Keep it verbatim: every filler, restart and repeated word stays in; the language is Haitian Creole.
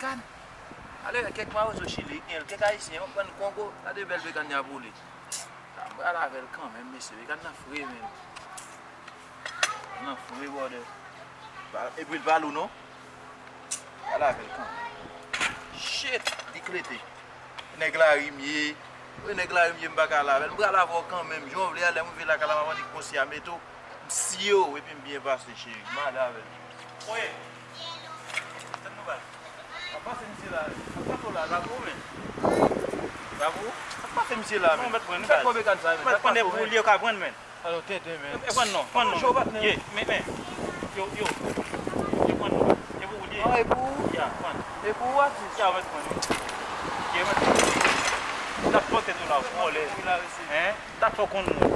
Gad. Ale wè kèk mawozo Chili, gen kèk Ayisyen, w ap pran Kongo, gade bèl bekàn y ap woule. Sa, m pral avè l kanmenm, mesye, bekàn nan fre, menm. Nan fre, brother. Pa- Epi l pa lou, non. Pral avè l kanmenm. Shit, li klete. Nèg lari m ye. Wi, nèg lari m ye, m pa ka al avè l. M pral avè w kanmenm. Jan w vle a, lè m rive lakay la, m ap annik konsèy a, mete w. M siye w, epi m byen pase, cheri. M ale avè l. Oye. Tèt nou bay. Ap pase misye la. Ap pase w la, la pou ou, men. La pou ou? Ap pase misye la, men. Fè konbe kan sa, men. Ap pase w, men. Ou li yo ka pran, men. Alo, tenten, men. E pran non, pran non. Bonjou, patnè. Ye, men, men. Yo, yo. Yo pran non. E pou ou li ye? Ah, e pou ou? Ya, pran. E pou ou, atis? Ya, mèt pran. Ye, mèt pran. N ap pote nou la, vòlè. Hein? Dat fò konn moun.